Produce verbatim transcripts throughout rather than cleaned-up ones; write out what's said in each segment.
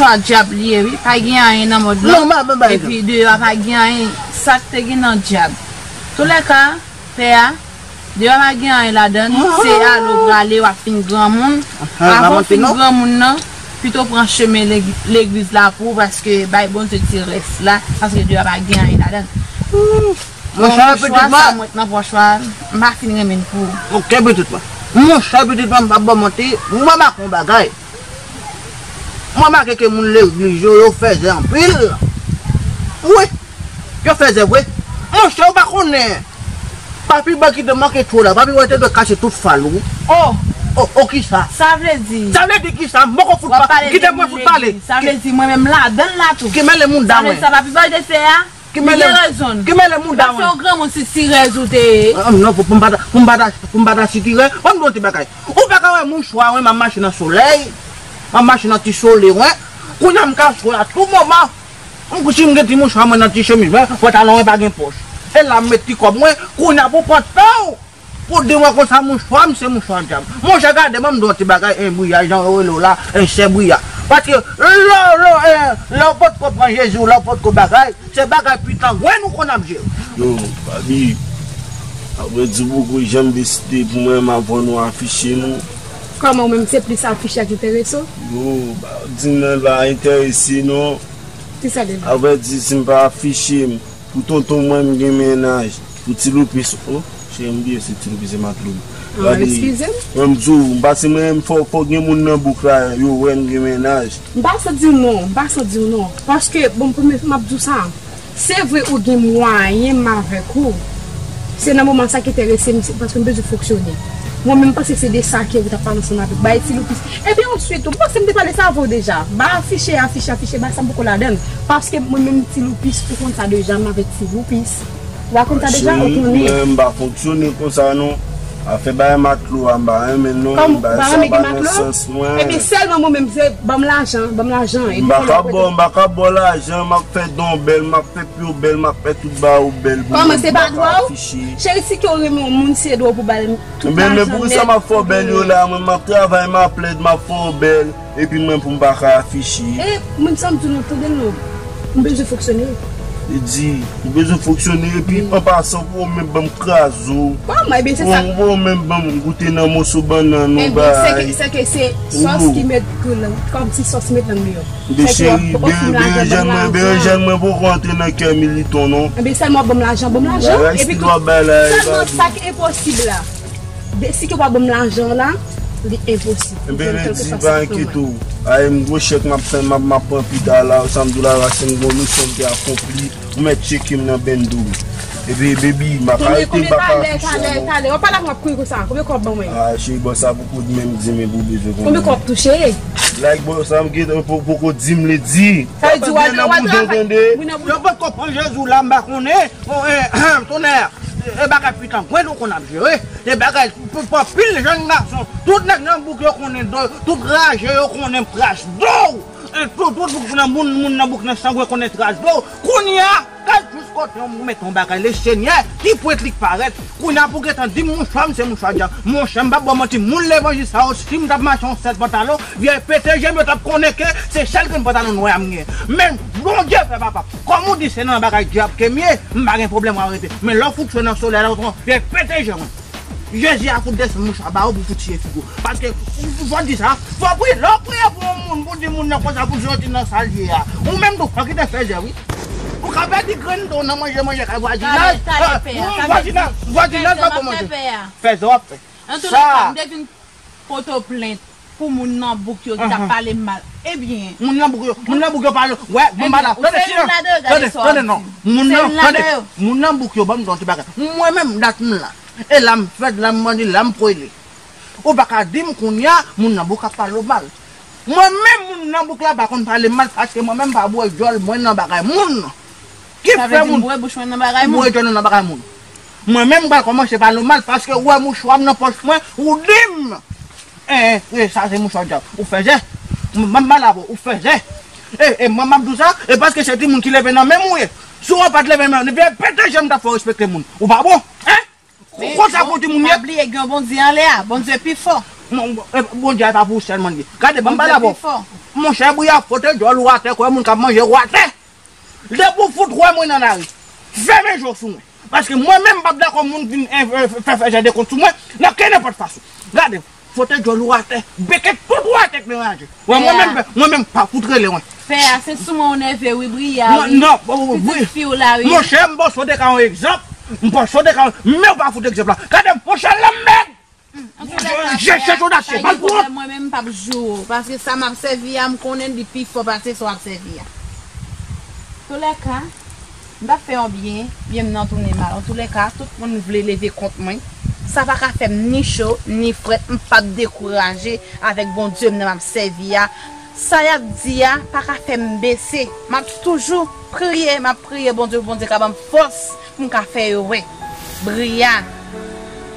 Mouchwa dyab li ye, wi. Pa gen anyen nan mond lan. Non, m pa, m pa, epi deyò a pa gen anyen. Sa k te gen nan dyab. Toulèka, pè a, deyò a pa gen anyen ladan l. Se ale w prale, w ap fin granmoun. Avan w fin granmoun nan, pito pran chemen leg- legliz la pou ou, paske bay Bondye ti rès la, paske deyò a pa gen anyen ladan l. Monchè, pitit mwen. Sa mwen nan pòch la, m pa fin renmen l pou ou. Ok, pitit mwen. Monchè, pitit mwen, m p ap ba w manti, mwen make yon bagay. Mwen make ke moun legliz yo, yo fèzè anpil. Wi, yo fèzè vre. Monchè, ou pa konnen. Papi ban ki te manke tro la, papi wè te dwe kache tout fal ou. Oh! Oh, oh, kisa? Sa vle di? Sa vle di kisa? M poko fout pale. Kite mwen fout pale. Sa vle di mwen menm ladan l la tou. Ki mele moun damwen. Sa vle di sa papi ban te fè a? Ki mele, ki mele moun damwen. Paske yon granmoun sitirèz ou te ye. Ah, non, pou, pou m pa ta, pou m pa ta, pou m pa ta sitirè, ban m di yon ti bagay. Ou pa ka wè mouchwa, wen, m ap mache nan solèy, m ap mache nan ti sole, wen. Kounye a m ka swe a tou moman. M, si m gen ti mouchwa mwen nan ti chemiz mwen, pantalon mwen pa gen pòch. E la m met ti kòb mwen, kounye a pou pran tan w pou di mwen konsa mouchwa m se mouchwa dyab. Monchè, gade, ban m di w yon ti bagay, en briya, jan yo rele w la, en sè briya. Paske lè, lè, eh, lè w potko pran Jezi, lè w potko bagay, se bagay pitangwen ou konn ap jere. Yo, papi, apre di poko janm deside pou mwen, m ap vann ou afiche nou. Kòman ou menm se plis afiche a ki enterese w? Yo, ba, di nan la enterese non. Kisa de la? Avèti si m pa afiche m. Pou tonton mwen m gen mennaj. Pou ti loupis. Oh, cheri m bliye se ti loupis se matlo m. Ah, eskize m. Mwen m di w, m pase mwen m fò, fò gen moun nan bouk la, yo wè m gen mennaj. M pa san di w non, m pa san di w non. Paske, bon, premye fwa m ap di w sa. Se vre ou gen mwayen m avèk ou. Se nan moman sa ki enterese m, se paske m bezwen fonksyone. Mwen menm, m panse se de sa ke ou t ap pale ansanm avèk, bay ti loupis. Epi answit, ou panse m te pale sa avè w deja. Ba afiche, afiche, afiche, ba sa m poko ladan l. Paske mwen menm ti loupis, ou konn sa deja, m avèk ti loupis. Ou pa konn sa deja, ou konnen. Cheri, mwen m pa fonksyone konsa non. Afè bay matlo a, m pa renmen non. Kòm ou pa renmen gen matlo? Bay sa pa nan sans mwen. Ebyen, sèlman mwen menm, se ban m lajan, ban m lajan. M pa ka ba w, m pa ka ba w lajan, m ap fè don bèl, m ap fè pye w bèl, m ap fè tout bagay ou bèl pou mwen, m pa ka afiche. Kòman se pa dwa w? Cheri, si ke w renmen yon moun, se dwa w pou ba l tout lajan nèt. Ebyen, men poukisa m ap fè w bèl yo la, mwen m ap travay, m ap lèd, m ap fè w bèl, epi mwen pou m pa ka afiche. E, mwen sa m di w non, tande l non. M bezwen fonksyone. Li di, ou bezwen fonksyone, epi an pasan, pou ou menm ban m kraze w. Kòman? Ebyen, se sa. Pou ou menm ban m goute nan moso bannann ou bay. Ebyen, se ke, se ke se sòs ki met gou nan, kòmsi sòs met nan deyò. Ebyen, cheri, berenjèn mwen, berenjèn mwen poko antre nan kè militon non. Ebyen, sèlman ban m lajan, ban m lajan. Epi tout, sèlman sa ki enposib la. Si ke w pa ban m lajan la, li enposib. Ebyen, li di, pa enkyete w. Ay, m gwo chèk m ap fè, m ap, m ap pran pita la, sa m di w la, se m gwo misyon m te akonpli. Ou mèt tcheke m nan bendo. Epi, baby, m pa ka rete, m pa ka afiche a non. Talè, talè, talè. W ap pale ak mwen, w ap kouri konsa. Konbyen kòb ban mwen? Ah, cheri, bò sa poko menm di m epi w bezwen konnen. Konbyen kòb touche? Like, bò sa m gen, poko di m li di. Sa vle di w al, w al travay. Yo potko pran Jezi w la, m pa konnen. Bon, eh, tonnè, e bagay pitangwen nou konn ap jere. E bagay pou, pou anpil jèn gason. Tout nèg nan bouk yo konnen do, tout raje yo konnen kras do. E tout, tout bouk nan moun, moun nan bouk nan sangwen konnen kras do. Kounye a, gad jis kote yon mete yon bagay, le Senyè, ki pwent li k parèt. Kounye a pou gentan di m mouchwa m se mouchwa dyab. Monchè, m p ap ba w manti, moun levanjil sa yo, si m t ap mache yon sèt pantalon, vye pete je m yo t ap konnen ke se sèl grenn pantalon nwè a m gen. Men, Bondye fè papa. Kòm ou di se nan bagay dyab ke m ye, m pa gen pwoblèm, w a rete. Men lè w fout swe nan solèy la, ou pran vye pete je mwen. Jezi a fout desann mouchwa ba ou pou fout siye figi w. Paske, fò w di sa, fò w priye. Lè w priye pou yon moun, pou di moun nan konsa, pou l soti nan sa l ye a. Ou menm tou, fò w kite fèzè, wi. Ou ka pèdi grenn do nan manje, manje kay vwazinaj. Talè, talè, pè a. Vwazinaj, vwazinaj pa bon manje. Fèzè w ap fè. Antouka, m te vin pote w plent pou moun nan bouk yo ki t ap pale m mal. Ebyen. Moun nan bouk yo, moun nan bouk yo pale. Wè, bon, bala. Tande, tande, tande, non. Moun nan, tande, moun nan bouk yo, ban m di w yon ti bagay. Mwen menm, dat m la. E la m fèt, la m mandi, la m pwele. Ou pa ka di m kounye a, moun nan bouk ap pale w mal. Mwen menm, moun nan bouk la pa konn pale m mal, paske mwen menm pa bwè djòl mwen nan bagay moun. Ki fè moun bwè djòl nan bagay moun. Mwen menm, m pral kòmanse pale w mal, paske ou wè mouchwa m nan pòch mwen, ou di m. E, e, e, sa se mouchwa dyab. Ou fèzè. M, m, m pa la pou ou fèzè. E, e, mwen m ap di w sa, e paske se timoun ki leve nan men m ou ye. Si w pa t leve men, vye pete je m t ap fè w respekte moun. Ou pa bon, en? Konsa pou timoun ye. Men, bon, pa bliye gen yon Bondye anlè a. Bondye pi fò. Non, e, Bondye a pa pou ou sèlman li ye. Gade, ban m pale avè w. Bondye pi fò. Monchè, Bria, fote djòl ou atè, kwè moun k ap manje ou atè. Depi w fout wè mwen nan lari, fèmen je w sou mwen. Paske mwen menm m p ap dakò moun vin, eh, eh, fè, fè jan de kont sou mwen nan kenenpòt fason. Gade, fote djòl ou atè, beke tout ou atè k meraje. Wè, mwen menm, mwen menm, pa fout rele mwen. Pè a, se sou mwen ou nève wi, Bria, wi. Non, non, pitit fi w la, wi. Monchè, m ba w de ka yon egzanp. M ba w de ka yon, men w pa fout egzanp la. Gade, monchè, lanmèd! Antouka, je chèche odasye, pa l pran. Mwen menm m p ap joure w, paske sa m ap sèvi a, m konnen li pi fò pase sa w ap sèvi a. Toulèka, m t ap fè yon byen, byen m nan tounen mal. Antoulèka, tout moun vle leve kont mwen. Sa pa ka fè m ni cho, ni frèt, m p ap dekouraje avèk Bondye m nan m ap sèvi a. Sa y ap di a pa ka fè m bese. M ap toujou priye, m ap priye Bondye pou Bondye ka ban m fòs pou m ka fè yo wè. Bria,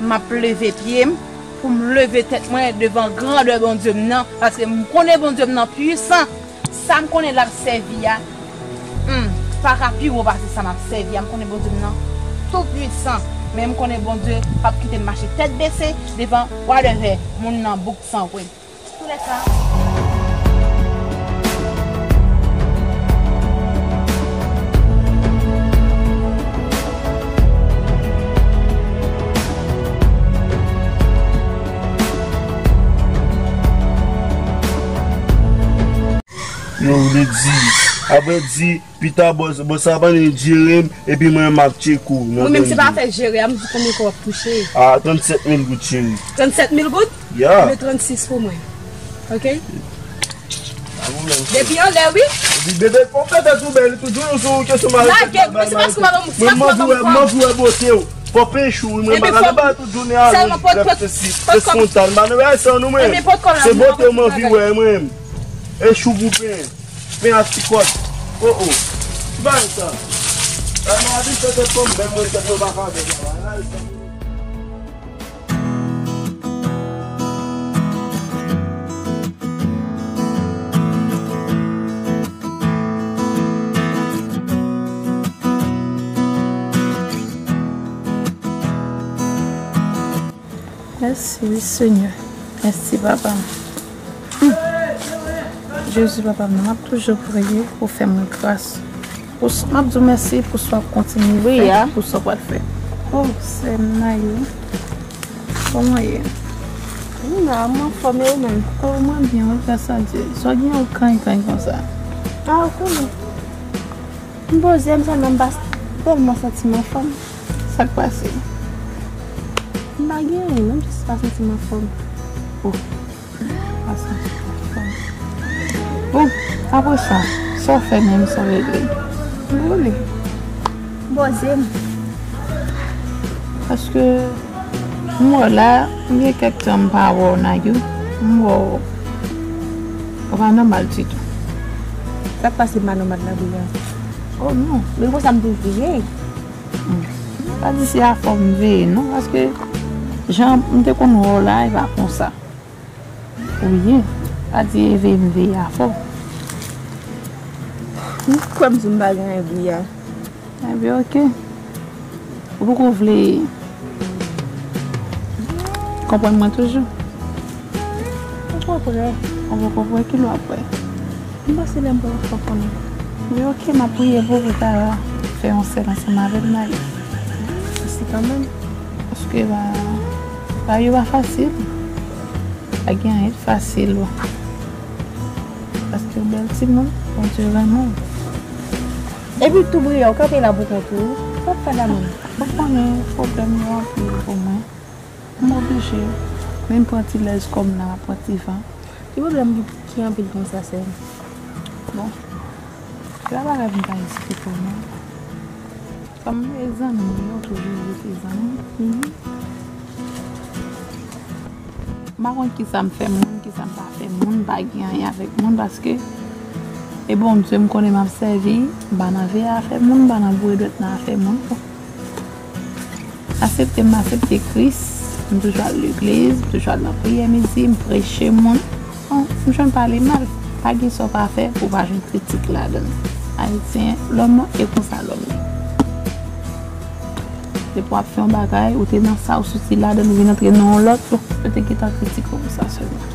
m ap leve pye m pou m leve tèt mwen devan grandè Bondye m nan, paske m konnen Bondye m nan pwisan. Sa m konnen l ap sèvi a, hmm, pa ka pi wo pase sa m ap sèvi a. M konnen Bondye m nan tou pwisan, men m konnen Bondye p ap kite m mache tèt bese devan wadèvè moun nan bouk san kwen. Toulèka. Yo vle di, apre di, pita bòs, bòs la pa vle jere m, epi mwen m ap tcheke w. Mwen menm se pa afè jere a, m di konbyen kòb w ap touche. A, trannsèt mil goud, cheri. Trannsèt mil goud? Ya. Mete trannsis pou mwen. Oke? Depi anlè, wi. Epi bebe, fò pete tou bèl, toujou nou sou kesyon mari. Lage, men se paske w pa ban m, mwen, m anvi wè, m anvi wè bote w. Fò pench ou, wi, mwen, m pa ka ba tout jounen a, sèlman pot, pot, pot kòb. Eskontan, m pa nan bagay sa, non, mwen. Se bote w m anvi wè, mwen. E chou pou pen. Pen a ti kòd. O, o. Ki bagay sa? Ay, mwen, a di, se tèt fanm bèl, mwen, tèt mwen pa ka bèl, la. Mèsi, wi, Senyè. Mèsi, papa m. Hmm. Jezi, papa m, m ap toujou priye pou w fè mwen gras. Pou s-, m ap di w mèsi pou sa w ap kontinye fè, pou sa w pral fè. O, sè m Nayou, kòman w ye? M la, m anfòm, e ou menm? O, mwen byen, wi, gras a Dye. Sa w gen yon kany kany konsa? A, ou konnen. M poze m sèlman, m pa tèlman santi m anfòm. Sa k pase? M pa gen anyen, non, m jis pa santi m anfòm. O. Bon, apre sa, sa w fè menm san regle? M boule. M poze m. Paske m wè w la, m gen kèk tan m pa wè w, Nayou. M wè w, ou pa nòmal ditou. Sa k pase m pa nòmal la, Bria? O non. Men konsa m toujou ye. Hmm. Pa di se afò m veye, non, paske jan m te konn wè w la, e pa konsa. Ou ye, pa di e veye m veye afò. M kwè m di m pa gen anyen, Bria. Ebyen, oke. Ou poko vle konprann mwen toujou? Ou poko prè. Ou poko prè, kilè w ap prè? M panse lè m prè w ap fè w konnen. Wi, oke, m ap priye pou ou, pou w ta fè yon sèl ansanm avè m, Nayou. Mèsi kanmenm. Paske ba, ba yo pa fasil. Pa gen anyen k fasil, bon. Paske w bèl timoun, Bondye renmen w. Epi tou, Bria, w kanpe la pou kont ou, sa w ap fè la menm? Ou konnen pwoblèm yo anpil pou mwen. M oblije. Men m pran ti lèz kò m nan, m ap pran ti van. Ki pwoblèm ki, ki anpil konsa, sè m? Bon, se pa bagay pou m ta esplike w, non. Kòm e zanmi, yo toujou rete zanmi. Mhm. M pa konn kisa m fè moun, kisa m pa fè moun, m pa gen anyen avèk moun, paske e Bondye m konnen m ap sèvi, m pa nan veye afè moun, m pa nan boure dwèt nan afè moun. Aksepte m aksepte Kris, m toujou al legliz, m toujou al nan priyè midi, m preche moun. Bon, m jwenn pale mal. Pa gen sa w pa fè pou w pa jwenn kritik ladan l. Ayisyen, lòm lan, e konsa lòm ye. Depi w ap fè yon bagay, ou te nan sa, ou soti ladan l, ou vin antre nan yon lòt, bon, yo te gentan kritike w pou sa sèlman.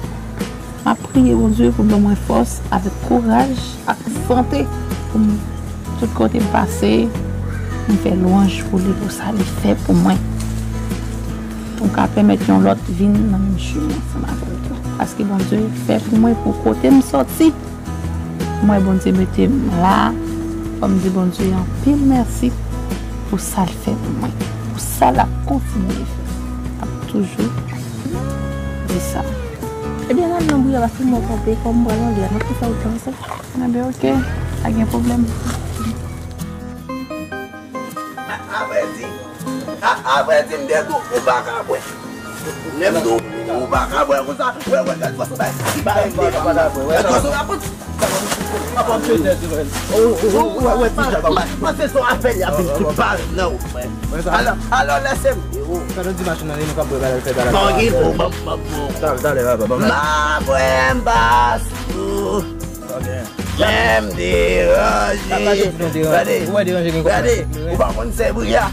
M M ap priye Bondye pou l ban mwen fòs avèk kouraj ak sante pou m, tout kote m pase, m fè lwanj pou li, pou sa li fè pou mwen. Pou m ka pèmèt yon lòt vin nan menm chimen ansanm avè l tou. Paske Bondye fè pou mwen, pou kote m sòti. Mwen, Bondye mete m la, fò m di Bondye anpil mèsi pou sa l fè pou mwen, pou sa l ap kontinye fè. M ap toujou di sa. Ebyen, nan, nan, bouya, paske mwen kanpe, kòm m pral anlè, m ap tou fè w tan sa. Ebyen, oke, pa gen pwoblèm. Apre di, a- apre di m te di w, ou pa ka bwè. Lè m di w, ou pa ka bwè konsa, wè, wè, gad fason bay, bay m devan. Gad fason rapòt. Ou wè, wè, ti jan. Panse se yon afè li ap vin fout pare nan ou. Alò, alò, lèse m. Sa nou di machin nan, li nou ka bwè bagay, fè bagay. Bon, bon, bon, bon, bon. Talè, talè, papa, bon. Ma bwè m pa sou. Janm deranje. Gade, gade, ou pa konn se bri a.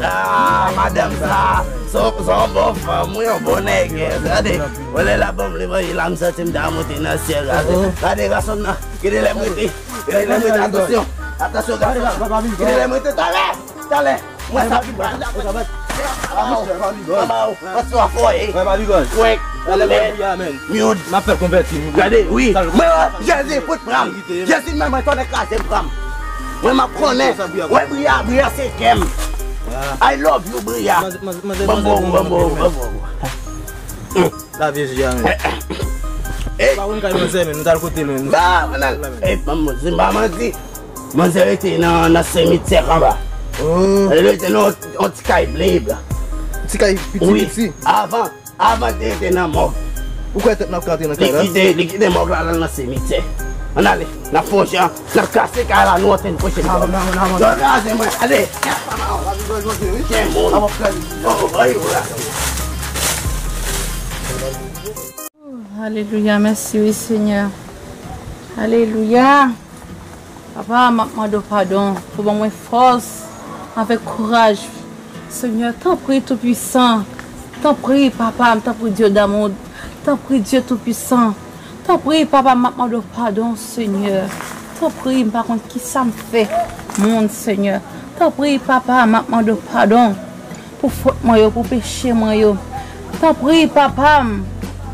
Ah, madanm sa, se yon bon fanm, wi, yon bon nèg. Gade, wè lè l ap ban m levanjil la, m santi m ta monte nan syèl la. Gade gason nan, gade lè m rete, gade lè m rete, atansyon, atansyon gason nan, gade lè m rete, talè, talè. Mwen sa ki pral la. Mama ou, mama ou, mwen sou afòye. Mwen pa bigòl. Mwen, mwen, myoud. M ap fè konvèti. Gade, wi. Mwen, Jezi, fout pran m. Jezi, mwen, mwen, tonnè kraze m, pran m. Mwen, m ap konnen. Wè, Bria, Bria, se kè m. I love you, Bria. Bambo, bambo, bambo. Lavi Jezi a, men. Pa konn kay manzè, men, nou t al kote l, men. Ba, mwen al. Ey, bambo, se pa manti. Manzè rete nan, nan simityè anba. Oh. Li rete nan yon, yon ti kay ble blan. Ti kay piti, wi, piti. Avan, avan li te rete nan mòg. Ou kwè tèt n ap ka antre nan kay la? Li kite, li kite mòg la, l al nan simityè. Ann ale, n ap fè yon jan, n ap kase kay la, nou antre nan pwochen. Avan, avan, avan. Yo kraze mwen, ale. Chen moun. Oh, oh, oh, oh. Alelouya, mèsi wi, Senyè. Alelouya. Papa, m ap mande w padon pou ban mwen fòs avèk kouraj. Senyè, tanpri, Toupwisan, tanpri, Papa m, tanpri, Dye damou, tanpri, Dye Toupwisan, tanpri, Papa, m ap mande w padon, Senyè. Tanpri, m pa konn kisa m fè moun, Senyè. Tanpri, Papa, m ap mande w padon pou fòt mwen yo, pou peche mwen yo. Tanpri, Papa m,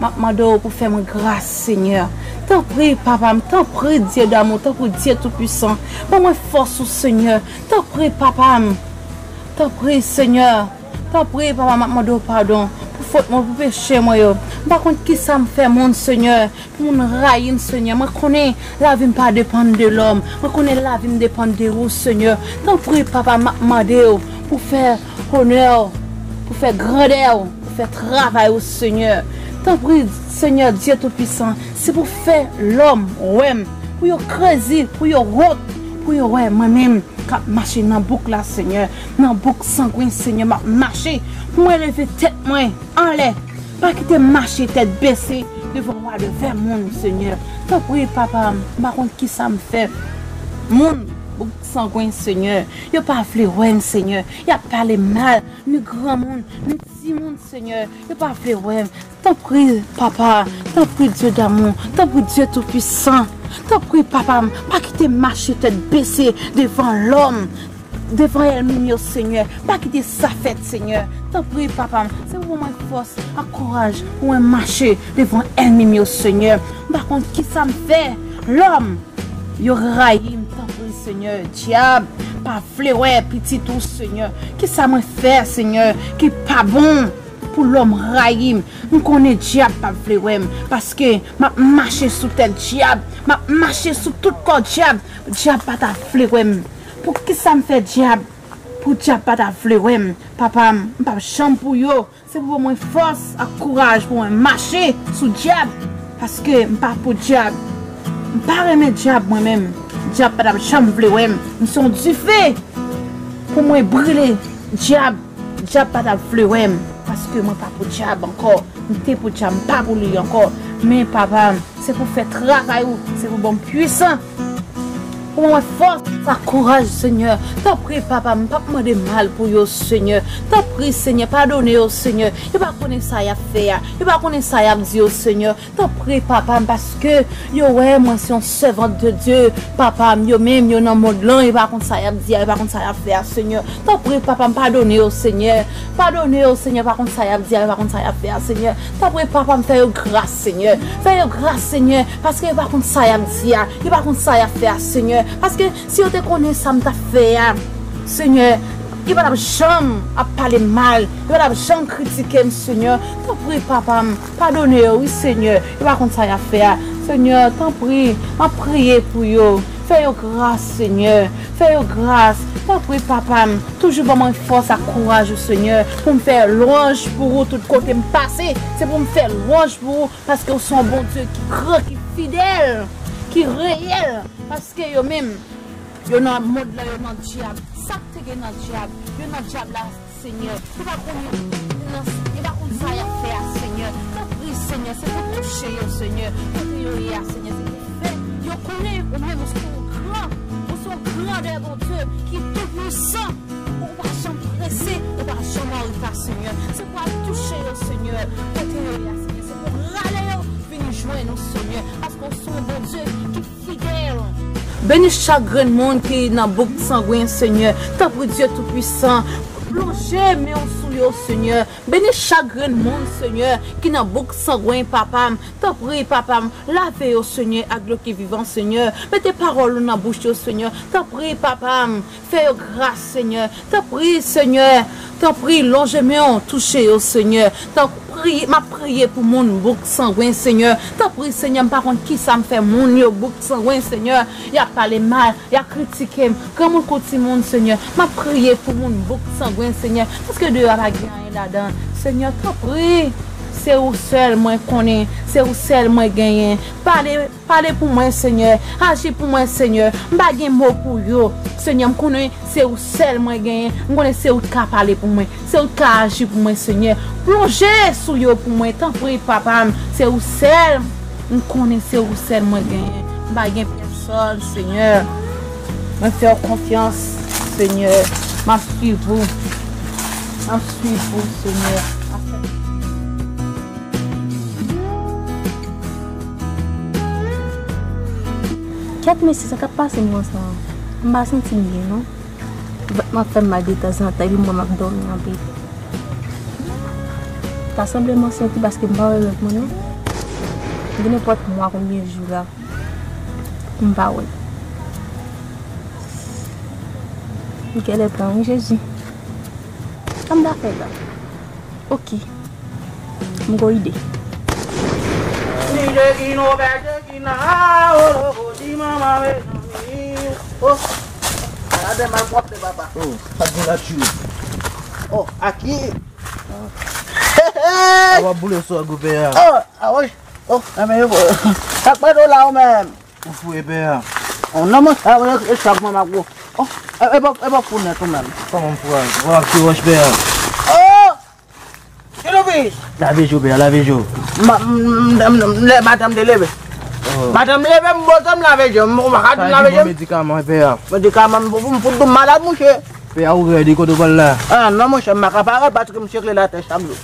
m ap mande w pou fè mwen gras, Senyè. Tanpri, Papa m, tanpri, Dye damou, tanpri, Dye Toupwisan, ban mwen fòs ou, Senyè. Tanpri, Papa m, tanpri, Senyè. Tanpri, Papa m, m ap mande w padon pou fòt mwen, pou peche mwen yo. M pa konn kisa m fè moun, Senyè. Pou moun rayi m, Senyè. Mwen konnen lavi m pa depann de lòm. Mwen konnen lavi m depann de ou, Senyè. Tanpri, Papa, m ap mande w pou fè onè w, pou fè grandè w, pou fè travay ou, Senyè. Tanpri, Senyè Dye Toupisan, se pou fè lòm wè m, pou yo krezi, pou yo wont, pou yo wè mwen menm k ap mache nan bouk la, Senyè. Nan bouk sangwen, Senyè, m ap mache. Pou mwen leve tèt mwen anlè. Pa kite m mache tèt bese devan wa de vè moun, Senyè. Tanpri, Papa m, m pa konn kisa m fè. Moun bouk sangwen, Senyè, yo pa vle wè m, Senyè. Y ap pale m mal, ni granmoun, ni timoun, Senyè. Yo pa vle wè m. Tanpri, Papa, tanpri, Dye damou, tanpri, Dye Toupisan. Tanpri, Papa m, pa kite m mache tèt bese devan lòm, devan ènmi m yo, Senyè. Pa kite sa fèt, Senyè. Tanpri, Papa m, se pou ban mwen fòs ak kouraj pou mwen mache devan ènmi m yo, Senyè. M pa konn kisa m fè. Lòm, yo rayi m, tanpri, Senyè. Dyab pa vle wè pitit ou, Senyè. Kisa mwen fè, Senyè, ki pa bon pou lòm rayi m? M konnen dyab pa vle wè m, paske m ap mache sou tèt dyab, m ap mache sou tout kò dyab. Dyab pa ta vle wè m. Pou kisa m fè dyab? Pou dyab pa ta vle wè m. Papa m, m p ap janm pou yo. Se pou ban mwen fòs ak kouraj pou mwen mache sou dyab, paske m pa pou dyab. M pa renmen dyab mwen menm. Dyab pa t ap janm vle wè m. M se yon dife pou mwen brile dyab. Dyab pa t ap vle wè m, paske mwen pa pou dyab ankò. M te pou dyab, m pa pou li ankò. Men, Papa m, se pou fè travay ou, se pou ban m pwisan. Pou mwen fòs ak kouraj, Senyè. Tanpri, papa, m p ap mande mal pou yo, Senyè. Tanpri, Senyè, padone yo, Senyè. Yo pa konnen sa y ap fè a. Yo pa konnen sa y ap di yo, Senyè. Tanpri, papa m, paske yo wè mwen se yon sèvant de Dye. Papa m, yo menm, yo nan mond lan, yo pa konn sa y ap di a, yo pa konn sa y ap fè a, Senyè. Tanpri, papa m, padone yo, Senyè. Padone yo, Senyè, pa konn sa y ap di a, yo pa konn sa y ap fè a, Senyè. Tanpri, papa m, fè yo gras, Senyè. Fè yo gras, Senyè, paske yo pa konn sa y ap di a, yo pa konn sa y ap fè a, Senyè. Paske si yo te konnen sa m t ap fè a, Senyè, yo pa t ap janm ap pale m mal, yo pa t ap janm kritike m, Senyè. Tanpri, papa m, padone yo, wi, Senyè. Yo pa konn sa y ap fè a. Senyè, tanpri, m ap priye pou yo. Fè yo gras, Senyè. Fè yo gras. Tanpri, papa m, toujou ban mwen fòs ak kouraj ou, Senyè, pou m fè lwanj pou ou tout kote m pase. Se pou m fè lwanj pou ou, paske ou se yon Bondye ki gran, ki fidèl, ki reyèl. Paske yo menm, yo nan mond lan, yo nan dyab. Sa k te gen nan dyab, yo nan dyab la, Senyè. Yo pa konnen nan, yo pa konn sa y ap fè a, Senyè. Tanpri, Senyè, se pou touche yo, Senyè. Kote yo ye a, Senyè, se pou fè yo konnen ou menm ou se yon gran, ou se yon grandè Bondye ki tou pwisan. Ou pa janm prese, ou pa janm an reta, Senyè. Se pou al touche yo, Senyè. Kote yo ye a, Senyè, se pou rale yo vin jwenn ou, Senyè. Paske ou se yon Bondye ki fidèl. Beni chak grenn moun ki nan bouk sangwen, Senyè. Tanpri, Dye Toupwisan, plonje men w sou yo, Senyè. Beni chak grenn moun, Senyè, ki nan bouk sangwen, papa m. Tanpri, papa m, lave yo, Senyè, ak dlo ki vivan, Senyè. Mete pawòl ou nan bouch yo, Senyè. Tanpri, papa m, fè yo gras, Senyè. Tanpri, Senyè. Tanpri, lonje men w, touche yo, Senyè. Tanpri, m ap priye pou moun bouk sangwen, Senyè. Tanpri, Senyè, m pa konn kisa m fè moun yo bouk sangwen, Senyè. Y ap pale mal, y ap kritike m. Granmoun kou timoun, Senyè. M ap priye pou moun bouk sangwen, Senyè. Paske deyò a pa gen anyen ladan. Senyè, tanpri, se ou sèl mwen konnen, se ou sèl mwen genyen. Pale Pale pou mwen, Senyè. Aji pou mwen, Senyè. M pa gen mo pou yo. Senyè, m konnen se ou sèl mwen genyen. M konnen se ou k ka pale pou mwen. Se ou k ka aji pou mwen, Senyè. Plonje sou yo pou mwen, tanpri, papa m. Se ou sèl. M konnen se ou sèl mwen genyen. M pa gen pèsòn, Senyè. Mwen fè w konfyans, Senyè. M ap swiv ou. M ap swiv ou, Senyè. Kèt mesye, sa k ap pase m konsa? M pa santi m byen, non. Vant mwen ap fè m mal detanzantan, epi mwen m ap dòmi anpil. Ta sanble m ansent wi, paske m pa wè règ mwen, non. Gen nenpòt mwa konbyen jou la, m pa wè. M genlè pran, wi, Jezi. Sa m ta fè la? Ok. M gon ide. Ni de ki no bèje ki na, oh, oh, oh, di manman mezanmi. Oh. Ala de mal pwòpte, papa. Oh, pa gen la tchou. Oh, aki. Hey, hey. A w ap boule sou a gwo pè a. Oh, a wi. Oh, enben yo. Sa k pran do la ou menm? Ou fou epè a. Oh, non, mwen, sa, e, e chak mwen, ma gwo. Oh, e, e pa, e pa fou nèt ou menm. Kòman m fou a? W ap fè wòch pè a. Oh! Ti Loupis! Lave je w, pè a, lave je w. Ma, m, m, m, m, lè maten m te leve. Oh. Maten m leve, m bote m lave je m. Ou pa ka di m lave je m. Medikaman, pè a. Medikaman, m, m, m fout dou malad, mouche. Pè a, ou rèd, kote w pral la? Ah, non, monchè, m pa ka parèt, paske m sekle latè chak jou.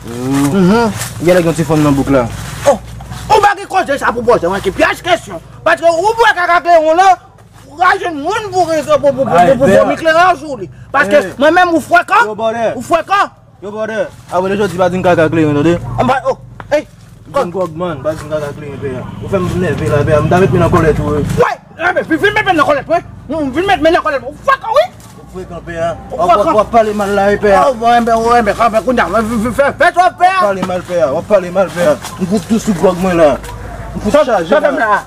Oh. Mhm. Genlè gen ti fanm nan bouk la. Oh, ou pa gen koze sa pou poze mwen ki pyès kesyon. Paske ou bwè kaka kleyon lan, ou ka jwenn moun pou, pou, pou, pou, pou, pou vomi kleyon sou li. Paske mwen menm ou frekan, ou frekan. Yo, brother. Apre de jodi, pa di m kaka kleyon, tande? Anba, oh, hey. M konn gwòg, man, pa di m kaka kleyon, pè a. Ou fè m nève la, pè a. M ta met men nan kòlèt ou, wi. Wè, enben, vin, vin met men nan kòlèt mwen. Vin met men nan kòlèt mwen. Ou frekan, wi. Ou frekan, pè a. Ou frekan. W ap, w ap pale mal la, wi, pè a. Ah, bon, enben, enben, kanpe kounye a. Fè, fè, fè sa w ap fè a. W ap pale mal, pè a. W ap pale mal, pè a. M fout tou sou gwòg mwen la. M fout chaje la. Sa fè m la.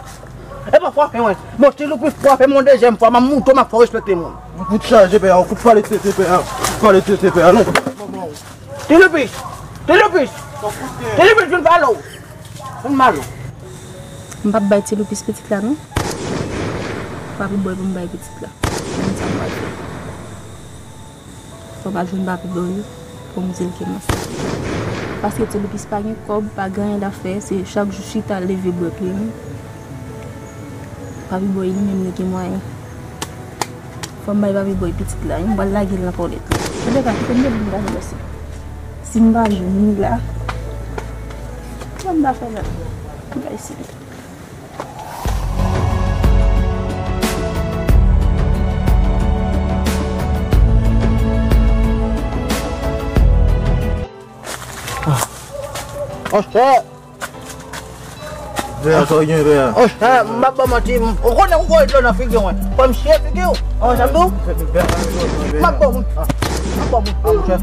E pa frape mwen. Bon, Ti Loupis frape mwen yon dezyèm fwa, m ap moutre w, m ap fè w respekte moun. M fout chaje, pè a, w fout pale tete, pè a. Fout pale tete, pè a, non. Ti Loupis! Ti Loupis! Ti Loupis, vin pale w! Vin pale w! M p ap bay Ti Loupis pitit la, non. Pa pou bwè pou m bay pitit la. Konn sa m pral fè. Fò m al jwenn papi Dòri pou m di l ke m ansent. Paske Ti Loupis pa gen kòb, pa gen anyen l ap fè, se chak jou chita, leve, bwè kleyon. Papi Boy li menm li gen mwayen. Fò m bay Papi Boy pitit la, m pral lage l nan kòlèt la. Rebecca, kite m depi m pa jwenn pèsonn. Si m pa jwenn li la, sa m ta fè la? M pa eseye. Monchè! Vè a, sa w gen vè a? Monchè, m ap ba w manti, m, ou konnen ou voye dlo nan figi mwen. Fò m siye figi w. Ou wè sa m di w? M ap ba w moun. M ap ba w moun. A, monchè.